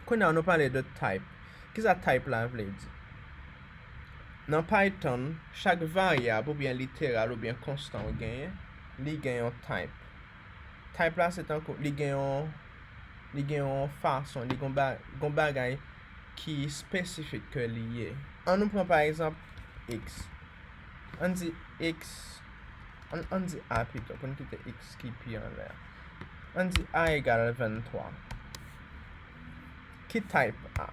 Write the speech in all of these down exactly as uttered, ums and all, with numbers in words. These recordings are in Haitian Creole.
Kounye a nou pale de type. Kisa type la vle di? Nan Python, chak varyab oubyen literal oubyen konstan ou genyen, li gen yon type. Type la se tankou, li gen yon, li gen yon fason, li gen yon ba-, gen yon bagay ki espesifik ke li ye. Ann nou pran pa egzanp x. Ann di x, ann, ann di a pito, pou n kite x ki pi anlè a. Ann di a egal venntwa. Ki type a?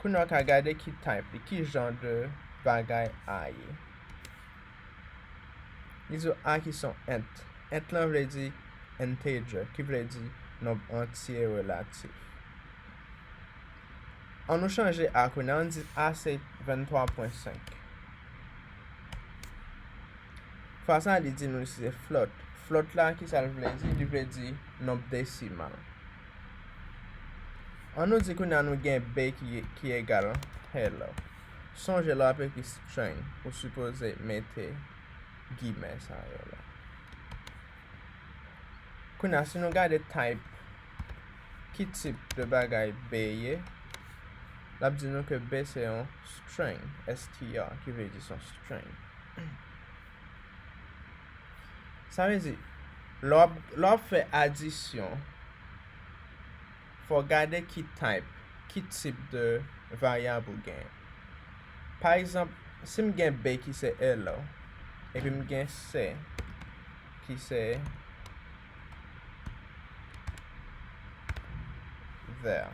Kounye a w ka gade ki type li, ki jan de bagay a ye. Li di w a ki se yon int. Int lan vle di integer, ki vle di nonb antye relatif. Ann nou chanje a kounye a, ann di a se venntwa pwen senk. Fwa sa a, li di nou se float. Float la, kisa l vle di? Li vle di nonb desimal. Ann nou di kounye a nou gen b ki, ki egal hello. Sonje lè w ap ekri string, ou sipoze mete gimè sa yo la. Kounye a, si nou gade type, ki tip de bagay b ye, l ap di nou ke b se yon string, S T R, ki vle di se yon string. Sa vle di, lè w ap, lè w ap fè adisyon, fò w gade ki type, ki tip de varyab ou genyen. Pa egzanp, si m gen b ki se hello, epi m gen c ki se there.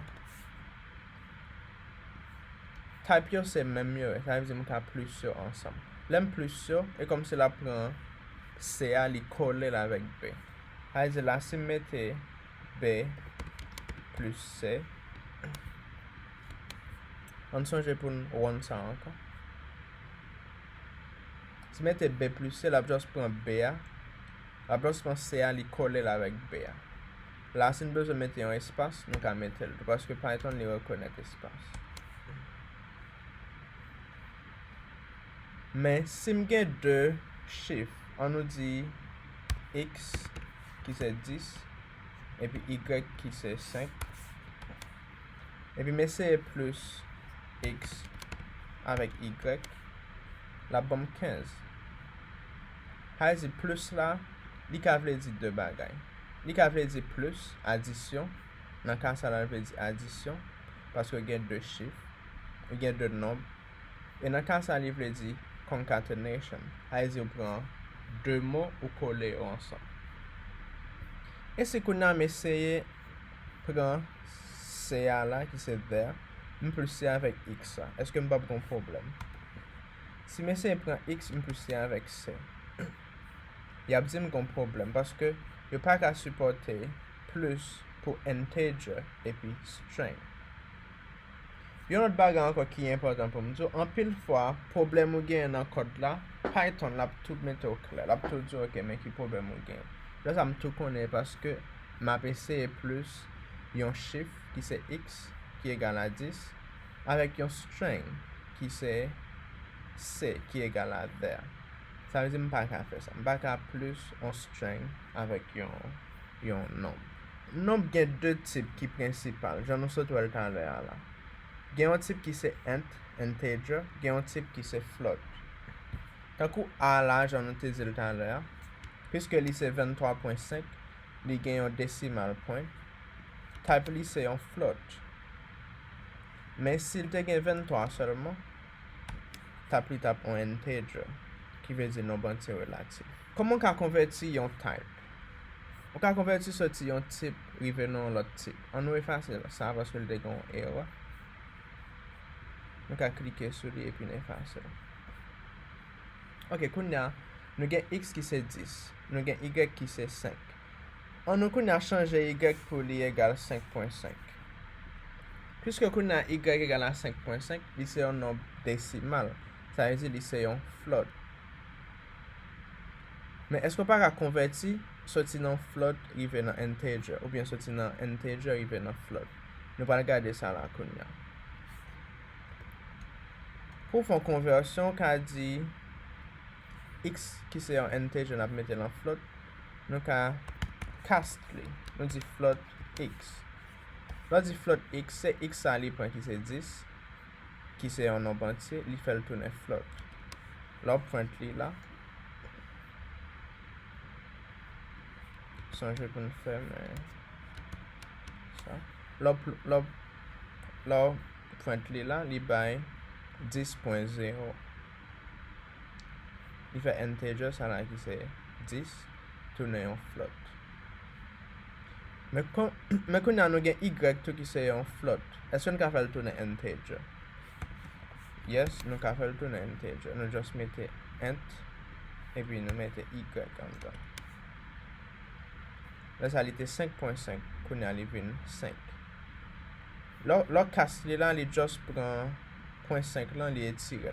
Type yo se menm yo, sa vle di m ka plis yo ansanm. Lè m plis yo, e kòmsi l ap pran c a, li kole l avèk b. Sa vle di la, si m mete b plis c, ann sonje pou n run sa ankò. Si m mete b plis c, l ap just pran b a, l ap just pran c a, li kole l avèk b a. La, si n bezwen mete yon espas, nou ka mete l tou, paske Python li rekonèt espas. Men, si m gen de chif, ann nou di x ki se dis, epi y ki se senk, epi m eseye plis x avèk y, l ap ban m kenz. Sa vle di plis la, li ka vle di de bagay. Li ka vle di plis, adisyon. Nan ka sa la, l vle di adisyon, paske gen de chif, gen de nonb. E nan ka sa, li vle di concatenation. Sa vle di ou pran de mo, ou kole yo ansanm. E si kounye a m eseye pran c a la, ki se there, m plis c avèk x la, èske m p ap gen yon pwoblèm? Si m eseye pran x, m plis c avèk c, y ap di m gen yon pwoblèm, paske yo pa ka sipòte plis pou integer epi string. Yon lòt bagay ankò ki enpòtan pou m di w, anpil fwa, pwoblèm ou genyen nan kòd la, Python l ap tou mete w klè, l ap tou di w, ok, men ki pwoblèm ou genyen. Lè sa m tou konnen paske m ap eseye plis yon chif ki se x, ki egal a dis, avèk yon string ki se c, ki egal a there. Sa vle di m pa ka fè sa. M pa ka plis yon string avèk yon, yon nonb. Nonb gen de tip ki prensipal, jan nou sot wè l talè a la. Gen yon tip ki se int, integer, gen yon tip ki se float. Tankou a la, jan nou te di l talè a, piske li se venntwa pwen senk, li gen yon desimal pwen, type li se yon float. Men si l te gen venntwa sèlman, type li t ap yon integer, ki vle di nonb antye relatif. Kòman w ka konvèti yon type? Ou ka konvèti soti yon tip rive nan yon lòt tip. Ann nou efase sa paske l te gen yon erè. Nou ka klike sou li epi n efase l. Ok, kounye a, nou gen x ki se dis, nou gen y ki se senk. Ann nou kounye a chanje y pou li egal senk pwen senk. Piske kounye a y egal a senk pwen senk, li se yon nonb desimal. Sa vle di li se yon float. Men èske w pa ka konvèti soti nan float rive nan integer, oubyen soti nan integer rive nan float? Nou pral gade sa la kounye a. Pou w fè yon konvèsyon, w ka di x ki se yon integer, n ap mete l an float. Nou ka cast li. Nou di float x. Lè w di float x, se x sa li pran ki se dis, ki se yon nonb antye, li fè l tounen float. Lè w print li la, sonje pou n fèmen sa. Lè w pl- lè w- lè w print li la, li bay dis pwen zewo. Li fè integer sa la ki se dis tounen yon float. Men kon, men kounye a nou gen y tou ki se yon float. Èske n ka fè l tounen integer? Yes, nou ka fè l tounen integer. Nou just mete int, epi nou mete y anndan. Lè sa li te senk pwen senk, kounye a li vin senk. Lè w- lè w kas li la, li just pran pwen senk lan, li etire l.